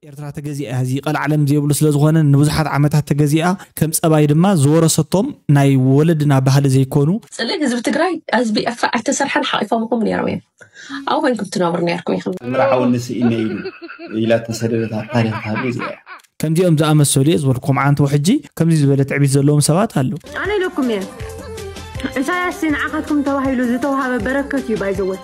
ኤርትራ ተገዚኣ እዚ ቀልዓለም ዘይብሉ ስለ ዝኾነ ንብዙሓት ዓመታት ተገዚኣ፣ ከም ጸባይ ድማ ዝወረሰቶም ናይ ወለድና ባህሊ ዘይኮኑ። ጽልኢ ህዝቢ ትግራይ፣ ህዝቢ ኤርትራ ኣይተሰርሐን፣ ሓቂፎምኹም ነይሮም እዮም። ኣብኡ ኮይንኩም ትነብሩ ነይርኩም ኢኹም። ምርዓው ንስኢነ ኢሉ ኢላ ተሰደደት ኣብ ታሪኽ ሃገር እዚኣ እያ። ከምዚኦም ዝኣመሰሉ እየ ዝበልኩም ዓንተው ሕጂ ከምዚ ዝበለ ትዕቢት ዘለዎም ሰባት ኣለዉ። ኣነ ኢለኩም እየ። ኢሳያስ ንዓኻትኩም ተባሂሉ ዝተዋሃበ በረከት እዩ ባይዘወት።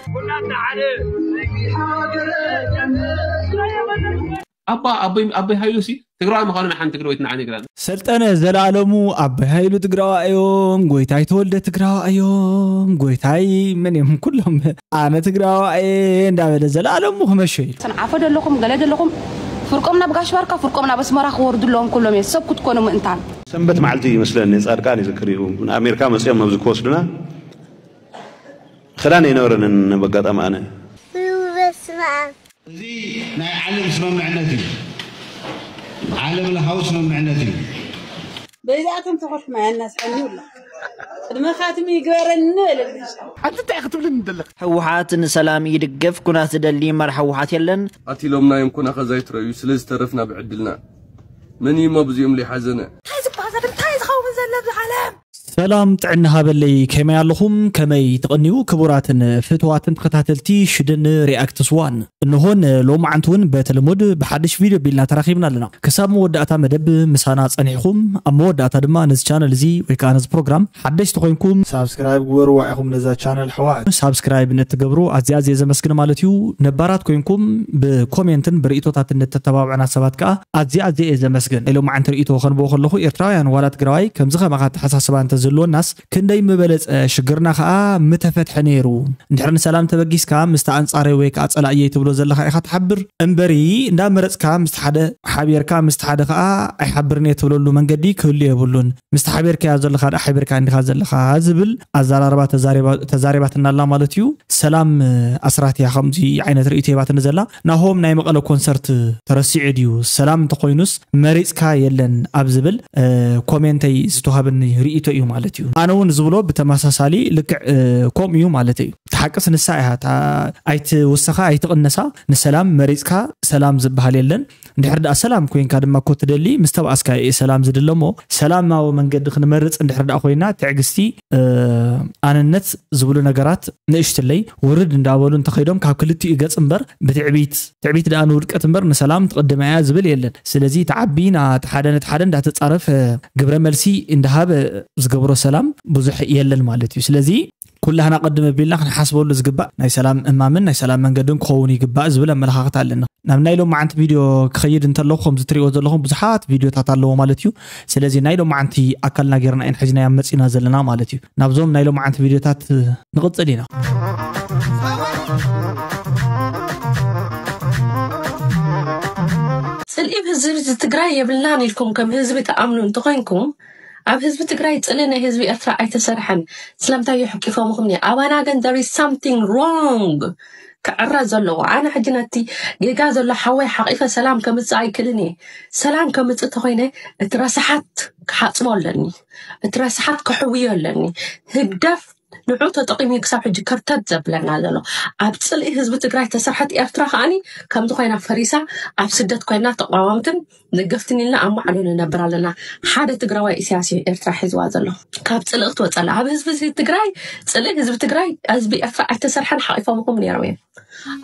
ኣባ ኣቦይ ኣቦይ ሃይሉ ሲ ትግራዋይ ምዃኑ ንሓንቲ ትግራወይት ንዓኒ ይግረና። ሰልጠነ ዘላለሙ ኣቦይ ሃይሉ ትግራዋ እዮም። ጎይታይ ተወልደ ትግራዋ እዮም። ጎይታይ መን እዮም ኩሎም ኣነ ትግራዋ እየ እንዳበለ ዘላለሙ ክመሸ ኢሉ። ሰንዓፈ ደለኹም ገለ ደለኹም ፍርቆም ናብ ጋሽ ባርካ ፍርቆም ናብ ኣስመራ ክወርዱ ኣለዎም ኩሎም እየ ሰብ ክትኮኑ ምእንታን። ሰንበት መዓልቲ ይመስለኒ ጻድቃን ይዝክር እዩ ንኣሜሪካ መጺኦም ኣብዚ ክወስዱና ክዳን ኣይነበረንን በጋጣሚ ኣነ በስመ ኣብ እዚ ናይ ዓለም ስምምዕነት እዩ። ዓለም ለኻዊ ስምምዕነት እዩ። በይዛቶም ተኾልኩማ ያናስሐኒ ይብላ ቅድመ ካትሚ ይግበረኒ እልልሻ ኣንቲ እንታይ ክትብልኒ ደለኽ? ህወሓት ንሰላም ይድግፍ ኩናት ዝደሊ መራሕ ህወሓት የለን። ኣቲሎምና እዮም ኩናኸ ዛይትረእዩ ስለዝተረፍና ብዕድልና መን እዩ እሞ ብዚኦም ለይሓዘነ። እንታይ ዝበሃል ዘሎ እንታይ ዝኸውን ዘሎ ኣብዚ ዓለም። ሰላም ጥዕና ሃበለይ ከመይ ኣለኹም ከመይ ትቕንዩ ክቡራትን ፍትዋትን ተኸታተልቲ ሽድን ሪኣክትስ ዋን እንሆ ንሎማዓንቲ እውን በቲ ልሙድ ብሓድሽ ቪድዮ ቢልና ተራኺብና ኣለና ክሳብ መወዳእታ መደብ ምሳና ጸኒሕኹም ኣብ መወዳእታ ድማ ነዚ ቻነል እዚ ወይ ከዓ ነዚ ፕሮግራም ሓደሽቲ ኮይንኩም ሳብስክራይብ ግበርዋ ኢኹም ነዛ ቻነል ኣሕዋት ሳብስክራይብ ንትገብሩ ኣዝየ ኣዝየ ዘመስግን ማለት እዩ ነባራት ኮይንኩም ብኮሜንትን ብርእይቶታትን ንተተባብዑና ሰባት ከዓ ኣዝየ ኣዝየ እየ ዘመስግን ናይ ሎማዓንቲ ርእይቶ ከንብቦ ከለኹ ኤርትራውያን ዋላ ትግራዋይ ከምዚ ከማኻ ኣተሓሳስባ እንተዝህልወናስ ክንደይ ምበለፀ ሽግርና ከዓ ምተፈትሐ ነይሩ እንድሕር ንሰላም ተበጊስካ ምስቲ ኣንፃረይ ወይ ከዓ ፀላእየይ ትብሎ ዘለኻ ኢኻ ትሓብር እምበሪ እንዳመረፅካ ምስቲ ሓደ ሓቢርካ ምስቲ ሓደ ከዓ ኣይሓብርን እየ ትብለሉ መንገዲ ክህሉ የብሉን ምስቲ ሓቢርካዮ ዘለኻ ደኣ ሓቢርካ እንዲኻ ዘለኻ ዝብል ኣዘራርባ ተዛሪባትና ኣላ ማለት እዩ ሰላም ኣስራት እያ ከምዚ ዓይነት ርእይቶ ሂባትኒ ዘላ ናሆም ናይ መቐለ ኮንሰርት ተረሲዑ ድዩ ሰላም እንተኮይኑስ መሪፅካ የለን ኣብ ዝብል ኮሜንተይ ዝተዋሃበኒ ርእይቶ እዩ ማለት እዩ ኣነ እውን ዝብሎ ብተመሳሳሊ ልክዕ ከምኡ እዩ ማለት እዩ እቲ ሓቅስ ንሳ እያ ኣይትውሰኻ ኣይትቕነሳ ንሰላም መሪፅካ ሰላም ዝበሃል የለን እንድሕር ደኣ ሰላም ኮይንካ ድማ እኮ ትደሊ ምስ ተባኣስካ እየ ሰላም ዝድለ እሞ ሰላማዊ መንገዲ ክንመርፅ እንድሕር ደኣ ኮይና ትዕግስቲ ኣነነት ዝብሉ ነገራት ንእሽትለይ ውርድ እንዳበሉ እንተኸይዶም ካብ ክልቲኡ ገፅ እምበር ብትዕቢት ትዕቢት ደኣ ንውድቀት እምበር ንሰላም ትቕድም እያ ዝብል የለን ስለዚ እቲ ዓቢ ናቲ ሓደ ነቲ ሓደ እንዳተፃረፈ ግብረ መልሲ እንዳሃበ ዝገብሮ ሰላም ብዙሕ የለን ማለት እዩ ስለዚ ኩላህና ቅድም ኣቢልና ክንሓስበሉ ዝግባእ ናይ ሰላም እማምን ናይ ሰላም መንገድን ክኸውን ይግባእ ዝብል ኣመለኻኽታ ኣለና ናብ ናይ ሎማዓንቲ ቪድዮ ክኸይድ እንተለኹ ከምዚ ትሪእዎ ዘለኹም ብዙሓት ቪድዮታት ኣለዎ ማለት እዩ ስለዚ ናይ ሎማዓንቲ ኣካልና ጌርና ኢና ሒዝናዮ መፂና ዘለና ማለት እዩ ናብዞም ናይ ሎማዓንቲ ቪድዮታት ንቕፅል ኢና ፅልኢ ህዝቢ ትግራይ የብልናን ኢልኩም ከም ህዝቢ ትኣምኑ እንተኾይንኩም ኣብ ህዝቢ ትግራይ ፅልኢ ናይ ህዝቢ ኤርትራ ኣይተሰርሐን ስለምንታይ እዩ ሕቂፎምኹም ኒ ኣባና ግን there is something wrong ክዕረ ዘለዎ ኣነ ሕጂ ነቲ ጌጋ ዘሎ ሓወይ ሓቂፈ ሰላም ከምፅእ ኣይክልን እየ ሰላም ከምፅእ ተኮይነ እቲ ረስሓት ክሓፅቦ ኣለኒ እቲ ረስሓት ክሕውዮ ኣለኒ ህግደፍ ንዑ ተጠቂሙ ክሳብ ሕጂ ከርተት ዘብለና ዘሎ ኣብ ፅልኢ ህዝቢ ትግራይ ተሰርሐት ኤርትራ ከዓኒ ከምዚ ኮይና ፈሪሳ ኣብ ስደት ኮይና ተቋወምትን ደገፍትን ኢልና ኣብ ማዕዶ ንነብር ኣለና ሓደ ትግራዋይ ኢሳያስ እዩ ኤርትራ ሒዝዋ ዘሎ ካብ ፅልኢ ክትወፀላ ኣብ ህዝቢ ትግራይ ፅልኢ ህዝቢ ትግራይ ህዝቢ ኤርትራ ኣይተሰርሐን ሓቂፎምኹም ነይሮም እዮም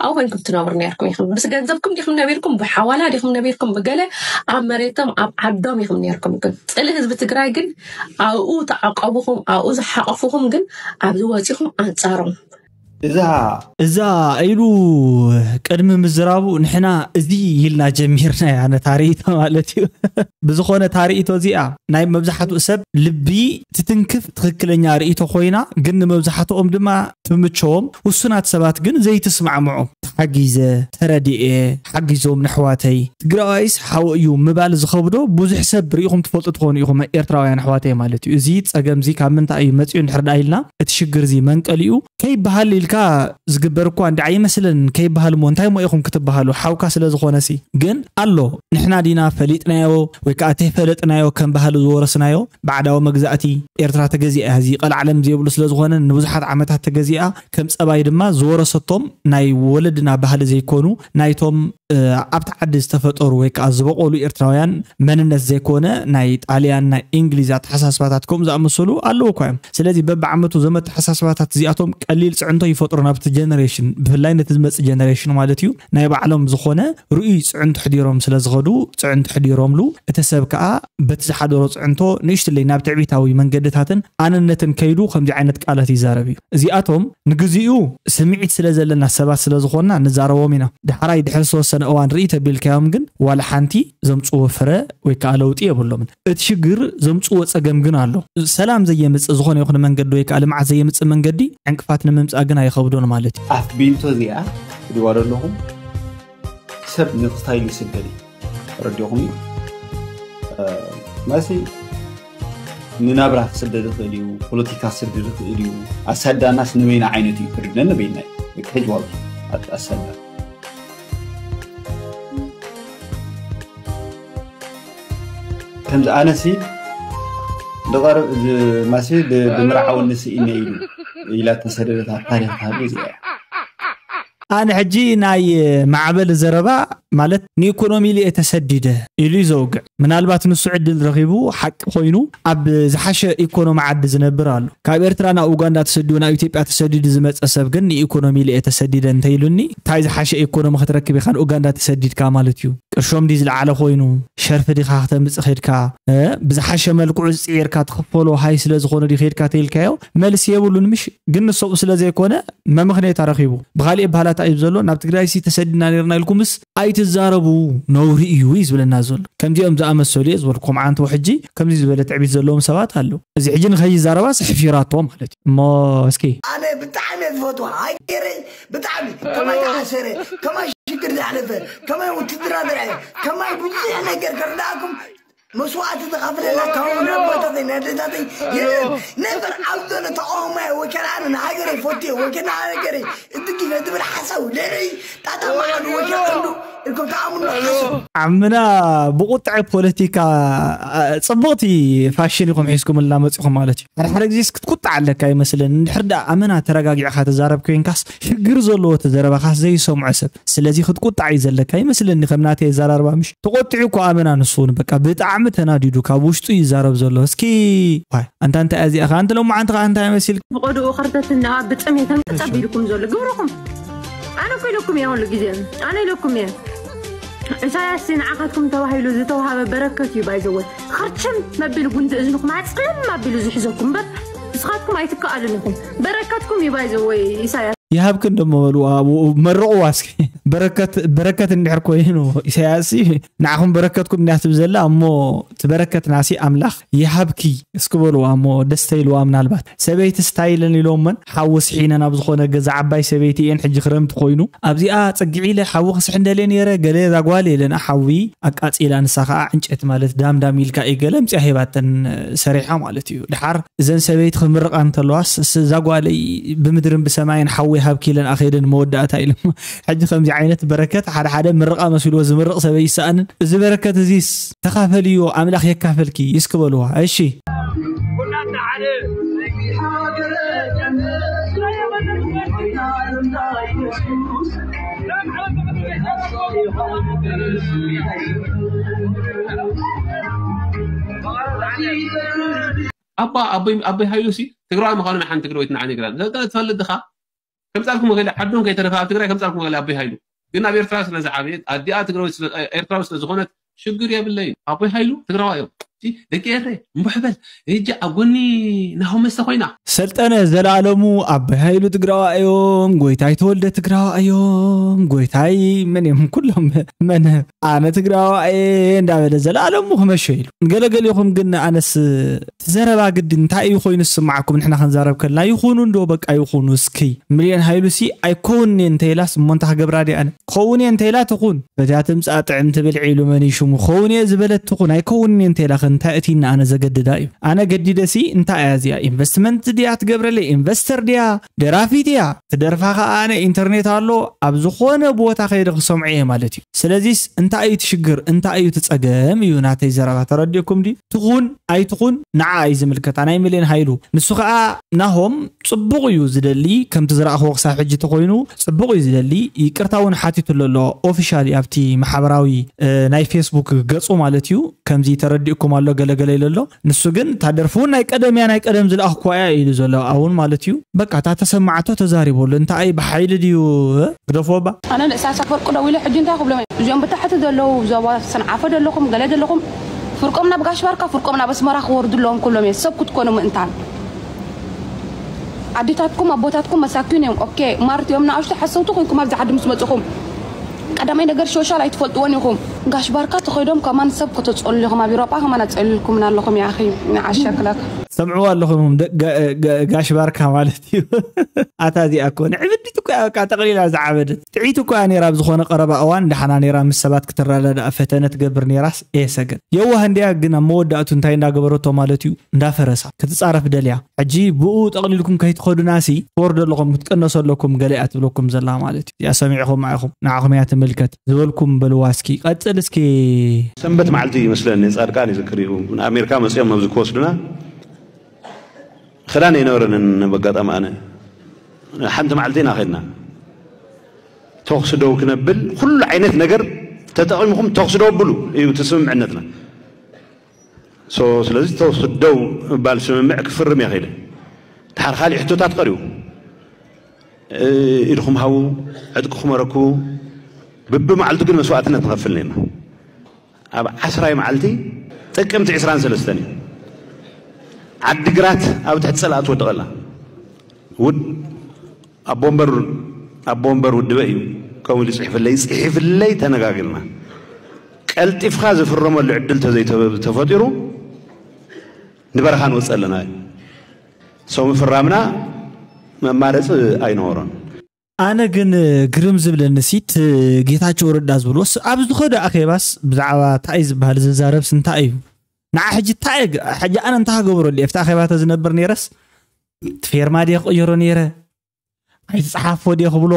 ኣብኡ ኮይንኩም ትነብሩ ነርኩም ኢኹም ምስ ገንዘብኩም ዲኹም ነቢርኩም ብሓዋላ ዲኹም ነቢርኩም ብገለ ኣብ መሬቶም ኣብ ዓዶም ኢኹም ነርኩም ግን ፅልኢ ህዝቢ ትግራይ ግን ኣብኡ ተዓቀቡኹም ኣብኡ ዝሓቀፉኹም ግን ኣብዚ ወፂኹም ኣንፃሮም እዛ እዛ ኢሉ ቅድሚ ምዝራቡ ንሕና እዚ ኢልና ጀሚርና እያ ነታ ርእይቶ ማለት እዩ ብዝኾነ እታ ርእይቶ እዚኣ ናይ መብዛሕትኡ ሰብ ልቢ ትትንክፍ ትኽክለኛ ርእይቶ ኮይና ግን ንመብዛሕትኦም ድማ ትምቸዎም ውሱናት ሰባት ግን ዘይትስማዕምዖም ተሓጊዘ ተረዲኤ ሓጊዞም ነሕዋተይ ትግራዋይስ ሓወ እዩ ምባል ዝኸብዶ ብዙሕ ሰብ ርኢኹም ትፈልጡ ትኾኑ ኢኹም ኤርትራውያን ኣሕዋተይ ማለት እዩ እዚ ፀገምዚ ካብ ምንታይ እዩ መፂኡ እንድሕር ደኣ ኢልና እቲ ሽግር እዚ መንቀሊኡ ከይበሃል ኢልካ ብሓውካ ዝግበር እኳ እንዲ ኣይመስልን ከይበሃል እሞ እንታይ ሞ ኢኹም ክትበሃሉ ሓውካ ስለ ዝኾነ ሲ ግን ኣሎ ንሕና ዲና ፈሊጥናዮ ወይ ከዓ ተይፈለጥናዮ ከም ባህሊ ዝወረስናዮ ባዕዳዊ መግዛእቲ ኤርትራ ተገዚኣ እዚ ቀልዓለም ዘይብሉ ስለ ዝኾነ ንብዙሓት ዓመታት ተገዚኣ ከም ፀባይ ድማ ዝወረሰቶም ናይ ወለድና ባህሊ ዘይኮኑ ናይቶም ኣብቲ ዓዲ ዝተፈጠሩ ወይ ከዓ ዝበቆሉ ኤርትራውያን መንነት ዘይኮነ ናይ ጣልያን ናይ እንግሊዝ ኣተሓሳስባታት ከምኡ ዝኣመሰሉ ኣለዉ እኳ እዮም ስለዚ በብዓመቱ ዘመ ኣተሓሳስባታት እዚኣቶም ቀሊል ፅዕንቶ ይፈጥሩ ናብቲ ጀነሬሽን ብፍላይ ነቲ ዝመፅእ ጀነሬሽን ማለት እዩ ናይ ባዕሎም ዝኾነ ርኡይ ፅዕንቶ ሕዲሮም ስለ ዝኸዱ ፅዕንቶ ሕዲሮምሉ እቲ ሰብ ከዓ በቲ ዝሓደሮ ፅዕንቶ ንእሽትለይ ናብ ትዕቢታዊ መንገድታትን ኣነነትን ከይዱ ከምዚ ዓይነት ቃላት ይዛረብ እዩ እዚኣቶም ንግዚኡ ስምዒት ስለ ዘለና ሰባት ስለ ዝኾንና ንዛረቦም ኢና ድሓራይ ድሕሪ ዝተወሰነ እዋን ርኢ ተቢልካዮም ግን ዋላ ሓንቲ ዘምፅዎ ፍረ ወይ ከዓ ለውጢ የብሎምን እቲ ሽግር ዘምፅዎ ፀገም ግን ኣሎ ሰላም ዘየምፅእ ዝኾነ ይኹን መንገዲ ወይ ከዓ ልምዓት ዘየምፅእ መንገዲ ዕንቅፋት ንምምፃእ ግን ኣይኸብዶን ማለት እዩ ኣፍ ቢንቶ እዚኣ ትሪዋ ዘለኹም ሰብ ንክስታይል ይስደድ እዩ ረዲኹም እዩ መሲ ንናብራ ክስደድ ይኽእል እዩ ፖለቲካ ክስደድ ይኽእል እዩ ኣሳዳናስ ንበይና ዓይነት እዩ ክርደን ንበይና እዩ ሕጅዋል ኣሳዳ ከምዚ ኣነሲ ብቐርብ እዚ ማሲ ብምርዓው ንስኢነ ኢሉ ኢላ ተሰደደት ኣብ ታሪኽ ሃገር እዚኣ ኣነ ሕጂ ናይ ማዕበል ዘረባ ማለት ንኢኮኖሚ ኢሉ እየ ተሰዲደ ኢሉ እዩ ዘውግዕ ምናልባት ንሱ ዕድል ረኺቡ ሓቂ ኮይኑ ኣብ ዝሓሸ ኢኮኖሚ ዓዲ ዝነብር ኣሎ ካብ ኤርትራ ናብ ኡጋንዳ ተሰዲዱ ናብ ኢትዮጵያ ተሰዲዱ ዝመፀ ሰብ ግን ንኢኮኖሚ ኢሉ እየ ተሰዲደ እንተኢሉኒ እንታይ ዝሓሸ ኢኮኖሚ ክትረክብ ኢኻ ንኡጋንዳ ተሰዲድካ ማለት እዩ ቅርሾም ድዩ ዝለዓለ ኮይኑ ሸርፊ ዲኻ ክተምፅእ ኸድካ ብዝሓሸ መልክዑ ዝፅዒርካ ትኽፈሎ ሃይ ስለ ዝኾነ ድዩ ኸድካ ተኢልካዮ መልሲ የብሉን ምሽ ግን ንሰብኡ ስለ ዘይኮነ መምኽኔታ ረኺቡ ብኻሊእ ባህላት እዩ ዘሎ ናብ ትግራይ ሲ ተሰዲና ነርና ኢልኩምስ ኣይትዛረቡ ነውሪ እዩ እዩ ዝብለና ዘሎ ከምዚኦም ዝኣመሰሉ እየ ዝበልኩም ዓንተው ሕጂ ከምዚ ዝበለ ትዕቢት ዘለዎም ሰባት ኣለዉ እዚ ሕጂ ንኸይዛረባ ስሕፊራቶ ማለት እዩ እሞ እስኪ ኣነ ብጣዕሚ ዝፈትዋ ሃገረይ ብጣዕሚ ከማይ ተኣሰረ ከማይ ሽግር ዝሓለፈ ከማይ ውትድራ ዝረኣየ ከማይ ብዙሕ ነገር ከርዳእኩም መስዋዕቲ ዝኸፍለላ ካብ ነቦታተይ ነደታተይ የለን ነበር ኣብ ዘሎ ተቃውሞ ወከል ኣነ ንሃገረይ ፈትየ ወከል ንሃገረይ እድግፈ ዝብል ሓሳብ ለለይ ጣጣ መዓሉ ወከል ቀንዱ እልኩም ተኣምኑ ሓሳብ ዓምና ብቁጥዐ ፖለቲካ ፅቡቕቲ ፋሽን ኢኹም ሒዝኩምልና መፂኹም ማለት እዩ ሓደ ሓደ ግዜስ ክትቁጣዕ ኣለካ ይመስለኒ እንድሕር ደኣ ኣመና ተረጋጊዕካ ትዛረብ ኮይንካስ ሽግር ዘለዎ እቲ ዘረባኻስ ዘይሰምዖ ሰብ ስለዚ ክትቁጣዕ እዩ ዘለካ ይመስለኒ ከም ናተይ ኣዘራርባ ምሽ ተቆጢዑ እኮ ኣመና ንሱ እውን በቃ ብጣዕሚ ተናዲዱ ካብ ውሽጡ ይዛረብ ዘሎ እስኪ ዋይ ኣንታ እንታይ እዚኣ ከ ኣንተ ሎማዓንቲ ከ እንታይ መሲል ፍቆድኡ ከርተትና ብጥሜት ተጸቢልኩም ዘሎ ግብርኹም ኣነ እኮ ኢለኩም እየ ኩሉ ግዜ ኣነ ኢለኩም እየ ኢሳያስ ንዓኻትኩም ተባሂሉ ዝተዋሃበ በረከት እዩ ባይዘወ ኸርችም መቢሉ ጉንቲ እዝንኹም ኣፅልም ኣቢሉ ዝሕዘኩም እምበር ንስኻትኩም ኣይትከኣሉን ኢኹም በረከትኩም እዩ ባይዘወ ኢሳያስ ይሃብክን ደሞ በልዋ መርቕዋ እስኪ በረከት በረከት እንድሕር ኮይኑ ኢሳያስ ንዓኹም በረከትኩም እንዲያ ትብ ዘላ እሞ ትበረከትናሲ ኣምላኽ ይሃብኪ እስኪ በልዋ እሞ ደስተ ኢልዋ ምናልባት ሰበይቲ ስታይለን ኢሎመን ሓዊ ስሒነን ኣብ ዝኾነ ገዛ ዓባይ ሰበይቲ እየን ሕጂ ክረምቲ ኮይኑ ኣብዚኣ ጽግዒ ኢለ ሓዊ ክስሕን ደልየ ነይረ ገለ እዛ ጓል ኢለን ሓዊ ኣቃጺላ ንሳ ከዓ ዕንጨቲ ማለት ዳምዳም ኢልካ እዩ ገለ ኣምጺኣ ሂባተን ሰሪሓ ማለት እዩ ድሓር እዘን ሰበይቲ ክምርቓ እንተለዋስ እዛ ጓለይ ብምድርን ብሰማይን ሓዊ ሃብኪ ኢለን ኣኸይደን መወዳእታ ኢሎም ሕጂ ከምዚ ዓይነት በረከት ሓደ ሓደ ምርቓ መሲልዎ ዝምርቕ ሰበይ ይሰኣንን እዚ በረከት እዚስ ተኻፈልዮ ኣምላኽ የካፈልኪ እስኪ በልዋ እሺ ኣባ ኣቦይ ኣቦይ ሃይሉ ሲ ትግራዋይ ምዃኑ ናይ ሓንቲ ትግራወይት ንዓኒ ግራን ዘጠነ ትፈልጥ ድኻ ከምጻልኩም ገለ ዓዶም ከይተረፈ ኣብ ትግራይ ከምጻልኩም ገለ ኣቦይ ሃይሉ ግን ኣብ ኤርትራ ስለ ዝዓበየ ኣዲኣ ትግራወይት ስለ ኤርትራዊ ስለ ዝኾነት ሽግር የብለይን ኣቦይ ሃይሉ ትግራዋይ እዮም ደቂ ኤርትራ እምቡሕ በል ሄጂ ኣብ ጎኒ ናሆም መስተ ኮይና ሰልጠነ ዘላለሙ ኣቦይ ሃይሉ ትግራዋ እዮም ጎይታይ ተወልደ ትግራዋ እዮም ጎይታይ መን እዮም ኩሎም መን ኣነ ትግራዋ እየ እንዳበለ ዘላለሙ ክመሾ ኢሉ ገለገሊኹም ግን ኣነስ ትዘረባ ግዲ እንታይ እዩ ኮይኑ ዝስማዓኩም ንሕና ክንዛረብ ከልና ይኹኑ እንዶ በቃ ይኹኑ እስኪ ሚልዮን ሃይሉ ሲ ኣይኮውን እየ እንተይላስ እሞ እንታ ክገብራ ዲኣነ ክኸውን እየ እንተይላ ትኹን በዚኣ ትምፅኣ ጥዕም ትብል ዒሉ መን እዩ ሽሙ ክኸውን እየ ዝበለት ትኹን ኣይከውን እየ እንተይላ እንታይ እቲ ኣነ ዘገድዳ እዩ? ኣነ ገዲደሲ እንታይ እያ እዚኣ? ኢንቨስትመንት ድያ ትገብረለይ? ኢንቨስተር ድያ? ደራፊት እያ? ትደርፋ ከኣ ኣነ ኢንተርኔት ኣሎ፣ ኣብ ዝኾነ ቦታ ከይደ ክሰምዖ እየ ማለት እዩ። ስለዚስ እንታይ እዩ ትሽግር? እንታይ እዩ ትጸገም እዩ ናተይ ዘረባ። ተረዲእኩም ድዩ? ትኹን ኣይትኹን ንዓ እዩ ዝምልከታ። ናይ ሚልዮን ሃይሉ ንሱ ከኣ ናሆም ጽቡቕ እዩ ዝደሊ፣ ከምቲ ዝረኣኽዎ ክሳብ ሕጂ ተኾይኑ ጽቡቕ እዩ ዝደሊ። ይቅርታ እውን ሓቲቱሉ ኣሎ ኦፊሻሊ ኣብቲ ማሕበራዊ፣ እ፣ ናይ ፌስቡክ ገጹ ማለት እዩ። ከምዚ ተረዲእኩም ኣሎ ገለገለ ኢሉ ኣሎ። ንሱ ግን እታ ደርፊ እውን ናይ ቀደም እያ፣ ናይ ቀደም ዝለኣኽኳ እያ ኢሉ ዘሎ ኣውን ማለት እዩ። በቃ እታ ተሰማዓቶ ተዛሪቡ ኣሎ። እንታይ ብሓይሊ ድዩ፣ እ፣ ግደፎ ባ? ኣነ ንእሳት ኣፈወርቂ ደዊለ ሕጂ እንታይ ክብሎም እየ? እዚኦም ብታሕቲ ዘለዉ ዞባ ሰንዓፈ ዘለኹም ገለ ዘለኹም ፍርቆም ናብ ጋሽ ባርካ ፍርቆም ናብ ኣስመራ ክወርዱ ኣለዎም ክብሎም እየ። ሰብ ክትኮኑ ምእንታን ኣዴታትኩም ኣቦታትኩም መሳኪን እዮም። ኦኬ ማርት እዮም ንኣሽቱ ሓሰውቲ ኮይንኩም ኣብዚ ዓዲ ምስ መፅኹም ቀዳማይ ነገር ሾሻል ኣይትፈልጥዎን ኢኹም። ጋሽ ባርካ ተኸይዶም ከማን ሰብ ከተፀሉ ኢኹም። ኣብ ኤውሮጳ ከማን ኣፀልልኩምና ኣለኹም። ያኺ ንዓሸክለክ ሰምዕዎ ኣለኹም ደ- ጋ- ጋ- ጋሽ ባርካ ማለት እዩ። ኣታ እዚኣ እኮ ንዕብዲት እኮ እያ በቃ ጠቕሊላ ዝዓበደት። ጥዒት እኮ እያ ነይራ ኣብ ዝኾነ ቀረባ እዋን ደሓና ነይራ ምስ ሰባት ክትረዳዳእ ፈተነ ትገብር ነይራስ እየ ሰገን የዋህ እንዲያ ግን ኣብ መወዳእቱ እንታይ እንዳገበረቶ ማለት እዩ እንዳፈረሳ ክትጻረፍ ደልያ። ሕጂ ብኡ ጠቕሊልኩም ከይትኸዱናሲ ትወርዶ ኣለኹም ክትቀነሱ ኣለኩም ገለ እያ ትብለኩም ዘላ ማለት እዩ። እዚኣ ሰሚዕኹም ኢኹም ንዓኹም እያ ትምልከት ዝበልኩም በልዋ እስኪ ቀጽል እስኪ። ሰንበት መዓልቲ ይመስለኒ ጻድቃን ይዝክር እዩ ንኣሜሪካ መፅኦም ኣብዚ ክወስዱና ክዳን ኣይነበረንን በጋጣሚ ኣነ ሓንቲ መዓልቲ ኢና ኸድና ተኹሲ ደው ክነብል ኩሉ ዓይነት ነገር ተጠቒምኹም ተኹሲ ደው ኣብሉ እዩ እቲ ስምምዕነትና ስለዚ ተኹሲ ደው እባል ስምምዕ ክፍርም እየ ኸይደ ድሓር ካሊእ ሕቶታት ቀሪቡ ኢድኹም ሃቡ ዕጥቅኹም ኣረክቡ ብብመዓልቱ ግን መስዋእትነት ንኸፍል ነርና ኣብ ዓስራይ መዓልቲ ጥቅምቲ ዕስራን ሰለስተን እዩ ዓዲግራት ኣብ ትሕቲ ፀላእ ትወድቐላ ውድ ኣቦ ወንበር ኣቦ ወንበር ውድበ እዩ ከምኡ ኢሉ ይፅሕፍለይ ይፅሕፍለይ ተነጋግርና ቀልጢፍካ ዝፍረመሉ ዕድል ተዘይተፈጢሩ ንበረኻ ንወፅእ ኣለና እዩ ሰው ምፍራምና መማረፂ ኣይነበሮን ኣነ ግን ግርም ዝብለኒ ሲት ጌታቸው ረዳ ዝብልዎስ ኣብ ዝኸደ ኣኼባስ ብዛዕባ እንታይ ዝበሃል ዝዛረብስ እንታይ እዩ ንዓ ሕጂ እንታይ ሕጂ ኣነ እንታይ ክገብረሉ እየ ኣብቲ ኣኼባ ተዝነብር ነይረስ ፌርማ ድየ ክቕይሮ ነይረ ኣይትፅሓፎ ድየ ክብሎ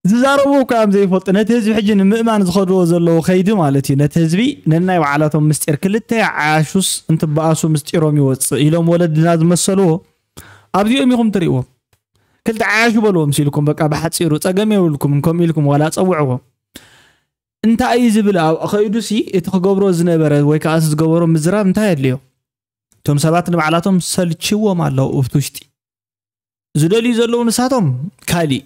ዝዛረቡ እኳ እዮም ዘይፈልጡ ነቲ ህዝቢ ሕጂ ንምእማን ዝኸድዎ ዘለዉ ከይዲ ማለት እዩ ነቲ ህዝቢ ነናይ ባዕላቶም ምስጢር ክልተ ዓያሹስ እንትበኣሱ ምስጢሮም ይወፅእ ኢሎም ወለድና ዝመሰልዎ ኣብዚኦም ኢኹም ትርእዎም ክልተ ዓያሹ በልዎም ሲልኩም በቃ ብሓፂሩ ፀገም የብልኩም ከምኡ ኢልኩም ዋላ ፀውዕዎም እንታይ እዩ ዝብል ኣብ ከይዱሲ እቲ ክገብሮ ዝነበረ ወይ ከዓ ዝገበሮ ምዝራብ እንታይ ኣድልዮ እቶም ሰባት ንባዕላቶም ሰልችዎም ኣለዉ ኣብቲ ውሽጢ ዝደልዩ ዘለዉ ንሳቶም ካሊእ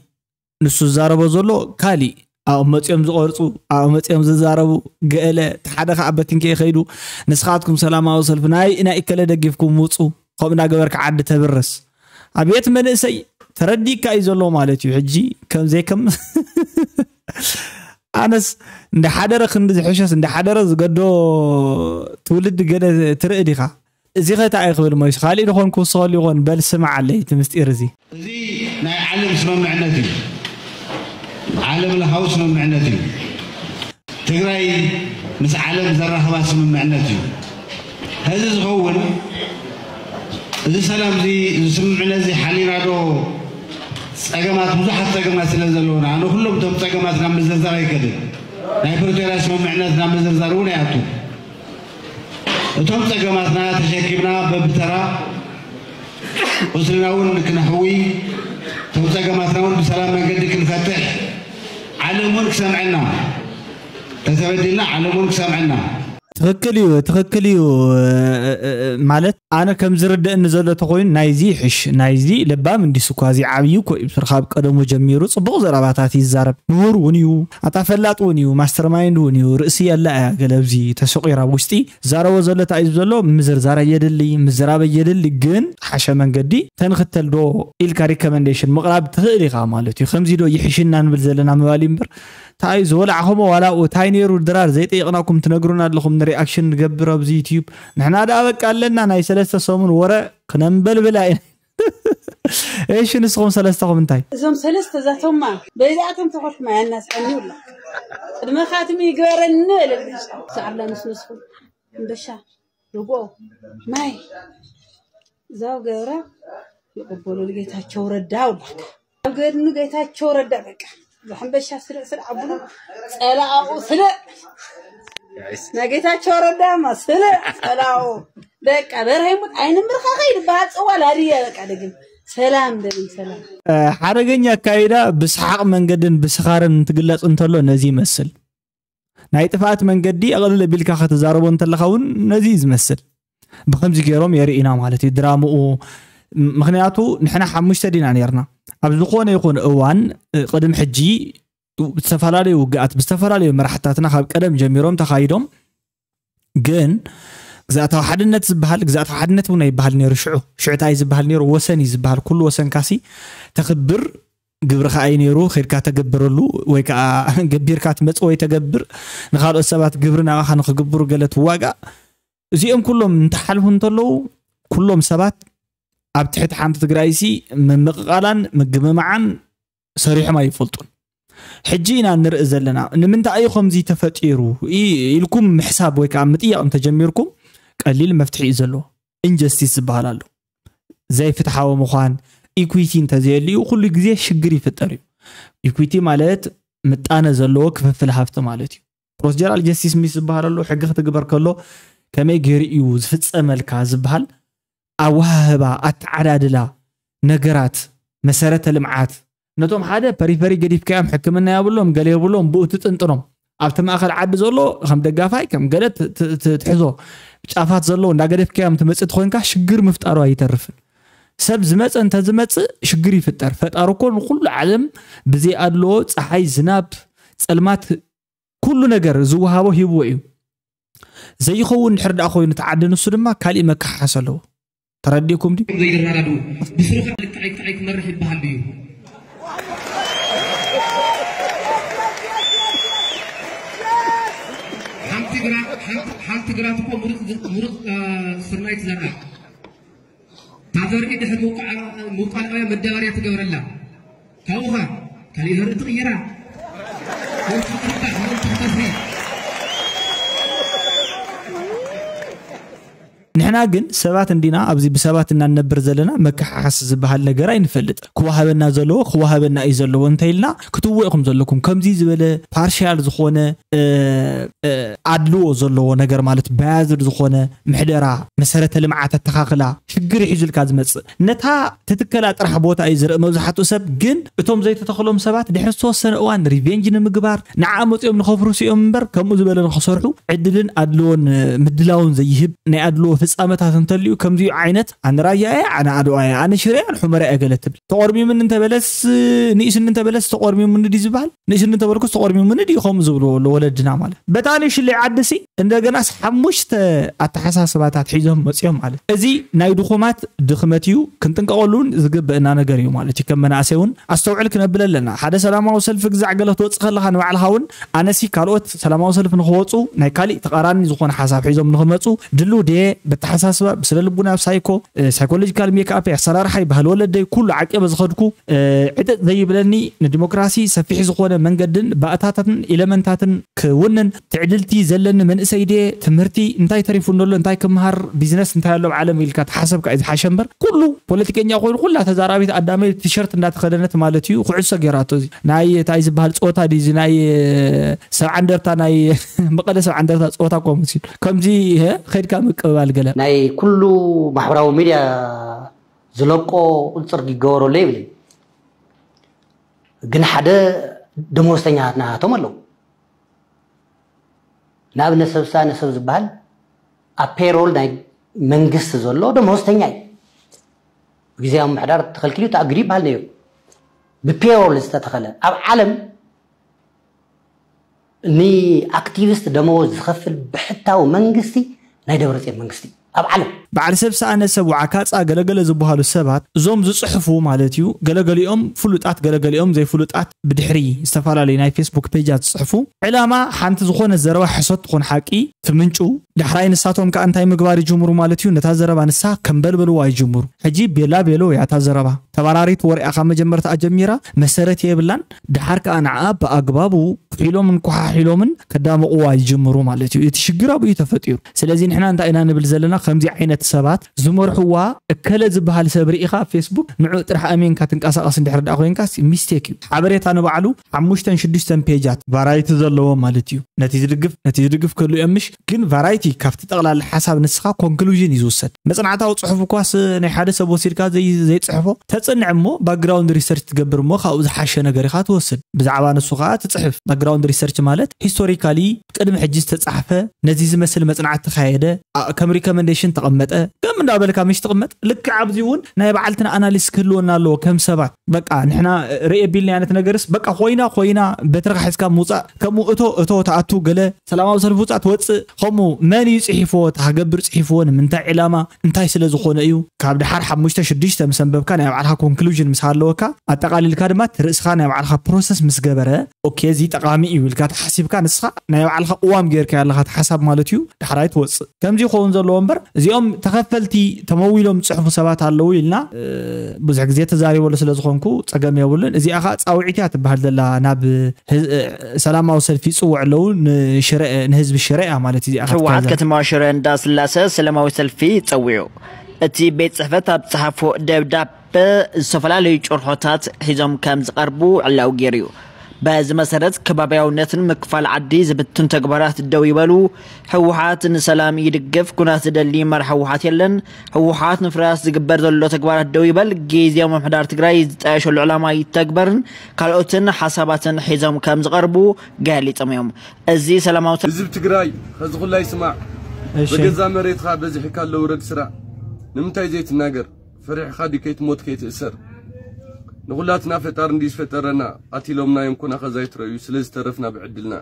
ንሱ ዝዛረቦ ዘሎ ካሊእ ኣብኡ መፅኦም ዝቆርፁ ኣብኡ መፅኦም ዝዛረቡ ገለ ሓደ ከዓ በቲንከ ይኸይዱ ንስኻትኩም ሰላማዊ ሰልፊ ናይ ናይ እከለ ደጊፍኩም ውፁ ከምኡ እናገበርካ ዓዲ ተብርስ ኣብየት መንእሰይ ተረዲካ እዩ ዘሎ ማለት እዩ ሕጂ ከምዘይከም ኣነስ እንደ ሓደረ ክንዲ ዝሕሸስ እንደ ሓደረ ዝገዶ ትውልዲ ገለ ትርኢ ዲኻ እዚ ኸ እንታይ ክብል ሞይስ ካሊእ ድኾን ክውስኸሉ ይኾን በል ስማዕ ኣለይ እቲ ምስጢር እዚ እዚ ናይ ዓለም ስምምዕነት እዩ ዓለም ለኻዊ ስምምዕነት እዩ ትግራይ ምስ ዓለም ዘራኽባ ስምምዕነት እዩ ሀዚ ዝኸውን እዚ ሰላም እዚ እዚ ስምምዕነት እዚ ሓሊና ዶ ፀገማት ብዙሓት ፀገማት ስለ ዘለውና ኣነ ኩሎም እቶም ፀገማት ናብ ምዝርዛር ኣይከድን ናይ ፕሪቶርያ ስምምዕነት ናብ ምዝርዛር እውን ኣይኣቱ እቶም ፀገማትና ተሸኪምና በብተራ ቁስልና እውን ክነሕዊ እቶም ፀገማትና እውን ብሰላም መንገዲ ክንፈትሕ ዓለም እውን ክሰምዐና ተተበዲልና ዓለም እውን ክሰምዐና ትኽክል እዩ ትኽክል እዩ ማለት ኣነ ከም ዝርደእኒ ዘሎ ተኮይኑ ናይዚ ይሕሽ ናይዚ ለባም እንዲስ እኳ እዚ ዓብዪ እኮ እዩ ስርካብ ቀደሙ ጀሚሩ ፅቡቕ ዘረባታት ይዛረብ ምሁር እውን እዩ ኣታ ፈላጥ እውን እዩ ማስተርማይንድ እውን እዩ ርእሲ የላ እያ ገለ ኣብዚ ተሰቂራ ውሽጢ ዛረቦ ዘሎ እንታይ እዩ ዘሎ ምዝርዛር ኣየድሊ ምዝራብ ኣየድሊ ግን ሓሸ መንገዲ ተንክተል ዶ ኢልካ ሪኮመንዴሽን ምቕራብ ትኽእል ኢኻ ማለት እዩ ከምዚ ዶ ይሕሽና ንብል ዘለና ምባል እዩ እምበር እንታይ ዝበላዕኹሞ ዋላ እንታይ ነይሩ ድራር ዘይጠየቕናኩም ትነግሩና ኣለኹም ንሪኣክሽን ንገብር ኣብዚ ዩትዩብ ንሕና ደኣ በቃ ኣለና ናይ ሰለስተ ሰሙን ወረ ክነንበልብላ ኢና እሺ፣ ንስኹም ሰለስተኹም እንታይ? እዞም ሰለስተ ዛቶማ በይዛቶም ተኾትማ ያናስሐኒ ውላ ቅድመ ካትሚ ይግበረኒ እልልሻ። ሰዓብላ ምስ መስኹም እምበሻ ርጎ ማይ ዛው ገብራ ይቕበሉ ጌታቸው ረዳ ውላካ ኣብ ገድኑ ጌታቸው ረዳ በቃ ዝሕንበሻ ስልዕ ስልዕ ኣብሉ ጸላኣኡ ስልዕ ናይ ጌታቸው ረዳማ ስልዕ ጸላኡ በቃ በርሃ ይሙት ኣይንምርኻኸ ይድበሃል ጽዋ ላድያ በቃ ደግም ሰላም ደም ሰላም ሓደገኛ ኣካይዳ ብሰሓቕ መንገድን ብስኻርን እንትግለጽ እንተሎ ነዚ ይመስል። ናይ ጥፍኣት መንገዲ ኣቕልል ኣቢልካ ከተዛረቦ እንተለኻ እውን ነዚ እዩ ዝመስል። ብኸምዚ ገይሮም የርእዩና ማለት እዩ ድራምኡ። ምኽንያቱ ንሕና ሓሙሽተ ዲና ነርና ኣብ ዝኾነ ይኹን እዋን ቅድም ሕጂ ዝተፈላለዩ ውግኣት ብዝተፈላለዩ መራሕታትና ካብ ቀደም ጀሚሮም ተኻይዶም ግን ግዛእታዊ ሓድነት ዝበሃል ግዛእታዊ ሓድነት እውን ኣይበሃል ነይሩ ሽዑ ሽዑ እንታይ ዝበሃል ነይሩ ወሰን እዩ ዝበሃል ኩሉ ወሰን ካሲ ተኽብር ግብሪ ከኣ እዩ ነይሩ ኸድካ ተገብረሉ ወይ ከዓ ገቢርካ ትመፅ ወይ ተገብር ንካልኦት ሰባት ግብሪ ናባኻ ንክግብሩ ገለ ትዋጋእ እዚኦም ኩሎም እንተሓልፉ እንተለዉ ኩሎም ሰባት ኣብ ትሕቲ ሓንቲ ትግራይ ሲ ምምቕቓላን ምግምማዓን ሰሪሖም ኣይፈልጡን። ሕጂ ኢና ንርኢ ዘለና ንምንታይ እዩ ከምዚ ተፈጢሩ ኢልኩም ምሕሳብ ወይ ከዓ ምጥያቕ እንተጀሚርኩም ቀሊል መፍትሒ እዩ ዘለዎ። ኢንጀስቲስ ዝበሃል ኣሎ። ዘይፍትሓዊ ምዃን ኢኩዊቲ እንተዘየልዩ ኩሉ ግዜ ሽግር ይፍጠር እዩ። ኢኩዊቲ ማለት ምጣነ ዘለዎ ክፍፍል ሃፍቲ ማለት እዩ። ፕሮሲጀራል ጀስቲስ ምስ ዝበሃል ኣሎ ሕጊ ክትግበር ከሎ ከመይ ገይሩ እዩ ዝፍፀመልካ ዝበሃል ኣወሃህባ ኣተዓዳድላ ነገራት መሰረተ ልምዓት ነቶም ሓደ ፐሪፈሪ ገዲፍካዮም ሕክምና የብሎም ገለ የብሎም ብኡ ትጥንጥኖም ኣብቲ ማእኸል ዓዲ ዘሎ ከም ደጋፋይ ከም ገለ ትሕዞ ጫፋት ዘለዎ እንዳገደፍካዮም ትመፅእ ትኾንካ ሽግር ምፍጣሩ ኣይተርፍን ሰብ ዝመፀ እንተዝመፅእ ሽግር ይፍጠር ፈጣሪ እኮ ንኩሉ ዓለም ብዘይ ኣድልዎ ፀሓይ ዝናብ ፀልማት ኩሉ ነገር ዝወሃቦ ሂብዎ እዩ ዘይኸውን ድሕር ደኣ ኮይኑ ተዓዲ ንሱ ድማ ካሊእ መከሓሓስ ኣለዎ ተረዲእኩም ድዩ ዘይደራዳዱ ብስሩ ከዓ ልክዓይ ክዓይ ክመርሕ ይበሃል ድዩ ሓንቲ ግራት እኮ ሙሩፅ ስርናይ ትዘርኣ ታዘርኢ ድሕር ምውቃልኣያ መዳበርያ ትገብረላ ካብኡኻ ካሊእ ዘርኢ ትቕይራ ምእንቲ ክትርባሕ ምእንቲ ክተፍሪ ንሕና ግን ሰባት እንዲና ኣብዚ ብሰባት እናንነብር ዘለና መከሓሓስ ዝበሃል ነገር ኣይንፈልጥ ክወሃበና ዘለዎ ክወሃበና እዩ ዘለዎ እንተኢልና ክትውእኹም ዘለኩም ከምዚ ዝበለ ፓርሻል ዝኾነ ኣድልዎ ዘለዎ ነገር ማለት ባያዝድ ዝኾነ ምሕደራ መሰረተ ልምዓት ኣተኻኽላ ሽግር ሒዙልካ ዝመፅእ ነታ ትትከላ ጥራሕ ቦታ እዩ ዝርኢ መብዛሕትኡ ሰብ ግን እቶም ዘይተተኽሎም ሰባት ድሕሪ ዝተወሰነ እዋን ሪቬንጅ ንምግባር ንዓ መፅኦም ንኸፍርሱ እዮም እምበር ከምኡ ዝበለ ንኸሰርሑ ዕድልን ኣድልዎን ምድላውን ዘይህብ ናይ ኣድልዎ ፍፃመታት እንተልዩ ከምዚኡ ዓይነት ኣነ ራያ እየ ኣነ ኣድዋ እየ ኣነ ሽረ እየ ኣነ ሑመራ እየ ገለ ትብል ተቆርሚሙኒ እንተበለስ ንእስኒ እንተበለስ ተቆርሚሙኒ ድዩ ዝበሃል ንእስኒ እንተበልኩስ ተቆርሚሙኒ ድዩ ከምኡ ዝብልዎ ኣሎ ወለድና ማለት በታ ንእሽለይ ዓድሲ እንደገናስ ሓሙሽተ ኣተሓሳስባታት ሒዞም መፅዮም ማለት እዚ ናይ ድኹማት ድኽመት እዩ ክንጥንቀቐሉ እውን ዝግበእና ነገር እዩ ማለት እዩ ከም መናእሰይ እውን ኣስተውዕል ክነብል ኣለና ሓደ ሰላማዊ ሰልፊ ግዛዕ ገለ ክትወፅእ ከለኻ ንባዕልኻ እውን ኣነሲ ካልኦት ሰላማዊ ሰልፊ ንክወፁ ናይ ካሊእ ተቃራኒ ዝኾነ ሓሳብ ሒዞም ንክመፁ ድልው ድየ በተሓሳስባ ብስነ ልቡና ሳይኮ ሳይኮሎጂካል ሜክኣፕ ኣሰራርሓይ ባህሊ ወለደይ ኩሉ ዓቂበ ዝኸድኩ ዕጥጥ ዘይብለኒ ንዲሞክራሲ ሰፊሕ ዝኾነ መንገድን ባእታታትን ኢለመንታትን ክውንን ትዕድልቲ ዘለኒ መንእሰይ ድየ ትምህርቲ እንታይ ተሪፉ እንሎ እንታይ ክምሃር ቢዝነስ እንታይ ኣሎ ኣብ ዓለም ኢልካ ተሓሰብካ እዩ ዝሓሸ እምበር ኩሉ ፖለቲከኛ ኮይኑ ኩላ ተዛራቢት ኣዳመ ቲሸርት እንዳተኸደነት ማለት እዩ ኩዕሶ ገይራቶ እዚ ናይ እንታይ ዝበሃል ፀወታ ድዩ እዚ ናይ ሰብዓ እንደርታ ናይ መቐለ ሰብዓ እንደርታ ፀወታ እኮ መሲሉ ከምዚ ከድካ ምቅብባል ገለ ናይ ኩሉ ማሕበራዊ ሚድያ ዝለቆ ቁፅፅር ይገበረሉ ይብል ግን ሓደ ደመወዝተኛታት ናቶም ኣለዉ ንኣብነት ሰብ ሳነ ሰብ ዝበሃል ኣብ ፔሮል ናይ መንግስቲ ዘሎ ደመወዝተኛ እዩ ግዜያዊ ምሕዳር ተኸልኪሉ ተኣግዱ ይበሃል ነይሩ ብፔሮል ዝተተኸለ ኣብ ዓለም ንኣክቲቪስት ደመወዝ ዝኸፍል ብሕታዊ መንግስቲ ናይ ደብረፅዮን መንግስቲ ኣብ ዓለም በዓል ሰብ ሰኣነ ሰብ ወዓካፃ ገለገለ ዝበሃሉ ሰባት እዞም ዝፅሕፉ ማለት እዩ ገለገሊኦም ፍሉጣት ገለገሊኦም ዘይፍሉጣት ብድሕሪ ዝተፈላለዩ ናይ ፌስቡክ ፔጃት ዝፅሕፉ ዕላማ ሓንቲ ዝኾነ ዘረባ ሕሰት ትኾን ሓቂ ትምንጩ ዳሕራይ ንሳቶም ከኣ እንታይ ምግባር ይጅምሩ ማለት እዩ? ነታ ዘረባ ንሳ ከምበልበልዋ ይጅምሩ። ሕጂ ቤላ ቤሎ እያ እታ ዘረባ። ተባራሪት ወሬኣ ካብ መጀመርታ ጀሚራ መሰረት የብላን። ደሓር ከኣ ንዓ ብኣግባቡ ኩሒሎምን ኮሓሒሎምን ከዳምቕዋ ይጅምሩ ማለት እዩ። እቲ ሽግር ኣብኡ እዩ ተፈጢሩ። ስለዚ ንሕና እንታይ ኢና ንብል ዘለና? ከምዚ ዓይነት ሰባት ዝመርሕዋ እከለ ዝበሃል ሰብ ርኢኻ ኣብ ፌስቡክ ንዑ ጥራሕ ኣሜንካ ትንቀሳቐስ እንድሕር ደኣ ኮይንካስ ሚስቴክ እዩ። ሓበሬታ ንባዕሉ ሓሙሽተን ሽዱሽተን ፔጃት ቫራይቲ ዘለዎ ማለት እዩ። ነቲ ዝድግፍ ነቲ ዝድግፍ ክህሉ እዮም ምሽ ግን ቫራይቲ ካብቲ ጠቕላላ ሓሳብ ንስኻ ኮንክሉዥን እዩ ዝውሰድ። መጽናዕታዊ ጽሑፍ እኳስ ናይ ሓደ ሰብ ወሲድካ ዘይ- ዘይጽሕፎ ተጽንዕ እሞ ባክግራውንድ ሪሰርች ትገብር እሞ ካብኡ ዝሓሸ ነገር ኢኻ ትወስድ። ብዛዕባ ንሱ ከዓ ትጽሕፍ። ባክግራውንድ ሪሰርች ማለት ሂስቶሪካሊ ቅድሚ ሕጂ ዝተጻሕፈ ነዚ ዝመስል መጽናዕቲ ተኻየደ ኣ- ከም ሪኮመንዴሽን ተቐመጠ ከም እንዳበልካ ምሽ ትቕመጥ። ልክዕ ኣብዚ እውን ናይ ባዕልትና ኣናሊስ ክህልወና ኣለዎ ከም ሰባት። በቃ ንሕና ርእ ቢልና ዓይነት ነገርስ በቃ ኮይና ኮይና በትርኻ ሒዝካ ምውፃእ ከምኡ እቶ እቶ ተኣቱ ገለ ሰላማዊ ሰልፊ ውፃእ ትወፅእ ከምኡ መን እዩ ፅሒፍዎ? እቲ ሃገብር ፅሒፍዎ ንምንታይ ዕላማ እንታይ ስለ ዝኾነ እዩ? ካብ ድሓር ሓሙሽተ ሽዱሽተ ምስ ኣንበብካ ናይ ባዕልኻ ኮንክሉዥን ምስ ሃለወካ ኣጠቓሊልካ ድማ እቲ ርእስኻ ናይ ባዕልኻ ፕሮሰስ ምስ ገበረ ኦኬ እዚ ጠቓሚ እዩ ኢልካ ተሓሲብካ ንስኻ ናይ ባዕልኻ ቅዋም ጌርካ ኣለኻ እቲ ሓሳብ ማለት እዩ። ዳሕራይ ትወፅእ ከምዚ ይኸውን ዘለዎ እምበር እዚኦም ተኸፈልቲ ተመዊሎም ዝፅሕፉ ሰባት ኣለዉ ኢልና ብዙሕ ግዜ ተዛሪበሉ ስለ ዝኾንኩ ፀገም የብሉን። እዚኣ ከዓ ፃውዒት እያ ትበሃል ዘላ ናብ ሰላማዊ ሰልፊ ይፅውዑ ኣለዉ ንህዝቢ ሽረ እያ ማለት እዚኣ ህወሓት ከተማ ሽረ እንዳስላሰ ሰላማዊ ሰልፊ ፀዊዑ እቲ ቤት ፅሕፈት ኣብ ፀሓፎ ደብዳብ ብዝተፈላለዩ ጭርሖታት ሒዞም ከም ዝቐርቡ ዕላዊ ገይሩ እዩ። በዚ መሰረት ከባብያውነትን ምክፋል ዓዲ ዝብትን ተግባራት ደው ይበሉ። ህወሓት ንሰላም ይድግፍ፣ ኩናት ዝደሊ መራሒ ህወሓት የለን። ህወሓት ንፍራስ ዝግበር ዘሎ ተግባራት ደው ይበል፣ ግዜያዊ ምምሕዳር ትግራይ ዝጣየሸሉ ዕላማ ይተግበርን ካልኦትን ሓሳባትን ሒዞም ከም ዝቐርቡ ገሊፆም እዮም። እዚ ሰላማዊ ህዝብ ትግራይ ኸዚ ኩላ ይስማዕ። በገዛ መሬትኻ በዚሕካ ኣለውረድ ስራዕ ንምንታይ ዘይትናገር? ፈሪሕኻ ድዩ ከይትሞት ከይትእሰር? ንኹላትና ፈጣሪ እንድዩ ዝፈጠረና። ቃቲሎምና እዮም ኩና ኸዛ ይትረእዩ ስለ ዝተረፍና ብዕድልና።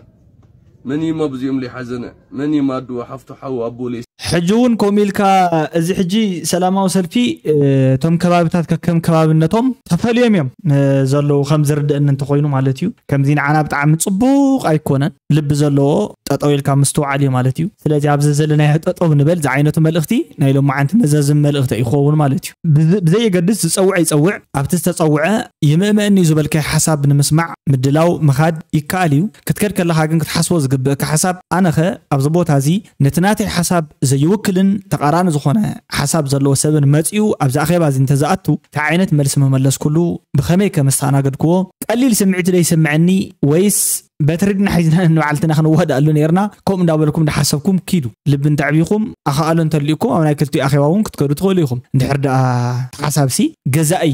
መን እዩ እሞ ብዚኦም ለይሓዘነ? መን እዩ እሞ ኣድኡ ሓፍቱ ሓው ኣቦ ለይ ሕጂ እውን ከምኡ ኢልካ እዚ ሕጂ ሰላማዊ ሰልፊ እቶም ከባብታት ከከም ከባብነቶም ተፈልዮም እዮም ዘለዉ ከም ዝርድእኒ እንተኾይኑ ማለት እዩ። ከምዚ ንዓና ብጣዕሚ ፅቡቕ ኣይኮነን። ልቢ ዘለዎ ጠጠው ኢልካ ምስትውዓል እዩ ማለት እዩ። ስለዚ ኣብዚ ዘለናዮ ጠጠው ንበል ዝዓይነቱ መልእኽቲ ናይ ሎማዓንቲ መዘዝም መልእኽቲ ይኸውን ማለት እዩ። ብዘየገድስ ዝፀውዐ ይፀውዕ ኣብቲ ዝተፀውዐ ይምእመእኒ ዝበልካዮ ሓሳብ ንምስማዕ ምድላው ምኻድ ይከኣል እዩ። ክትከድ ከለኻ ግን ክትሓስቦ ዝግብእካ ሓሳብ ኣነኸ ኣብዚ ቦታ እዚ ነቲ ናተይ ሓሳብ ዘይውክልን ተቓራኒ ዝኾነ ሓሳብ ዘለዎ ሰብን መፂኡ ኣብዚ ኣኼባ እዚ እንተዝኣቱ እንታይ ዓይነት መልሲ ምመለስኩሉ ብኸመይ ከ መስተኣናገድክዎ ቀሊል ስምዒት ዶ ይስምዐኒ ወይስ በትሪ ድና ሒዝና ንባዕልትና ክንዋዳእሉ ነይርና ከምኡ እንዳበልኩም እንዳሓሰብኩም ኪዱ ልቢ እንተዕቢኹም ኣኽኣሎ እንተልዩኩም ኣብ ናይ ክልቲኡ ኣኼባ እውን ክትከዱ ትኽእሉ ኢኹም እንድሕር ደኣ ሓሳብሲ ገዛኢ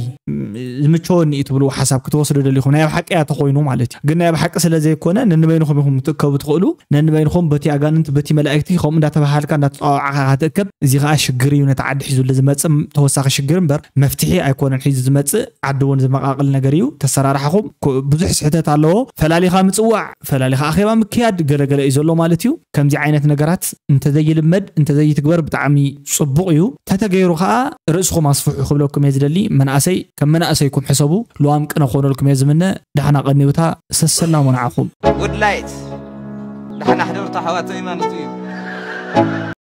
ዝምቸወኒ እዩ ትብልዎ ሓሳብ ክትወስዱ ደሊኹም ናይ ኣብ ሓቂ እያ ተኾይኑ ማለት እዩ ግን ናይ ኣብ ሓቂ ስለ ዘይኮነ ነንበይንኹም ኢኹም ክትእከቡ ትኽእሉ ነንበይንኹም በቲ ኣጋንንቲ በቲ መላእክቲ ከምኡ እንዳተባሃልካ እንዳተፀዋወዓኻ ክትእከብ እዚ ከዓ ሽግር እዩ ነቲ ዓዲ ሒዙሉ ዝመፅእ ተወሳኺ ሽግር እምበር መፍትሒ ኣይኮነን ሒዙ ዝመፅእ ዓዲ እውን ዝመቃቅል ነገር እዩ ተሰራርሓኹም ብዙሕ ስሕተት ኣለዎ ፈላሊኻ ምፅዋዕ ፈላሊኻ ኣኼባ ምክያድ ገለገለ እዩ ዘሎ ማለት እዩ ከምዚ ዓይነት ነገራት እንተዘይልመድ እንተዘይትግበር ብጣዕሚ ፅቡቕ እዩ ተተገይሩ ከዓ ርእስኹም ኣስፍሑ ክብለኩም እየ ዝደሊ መናእሰይ ከም መናእሰይኩም ሕሰቡ ልዋም ቅነ ክኾነልኩም እየ ዝምነ ዳሕና ቀኒውታ ሰሰላሙ ንዓኹም Good light ዳሕና ሕደርቱ ኣሕዋተይ ማለቱ እዩ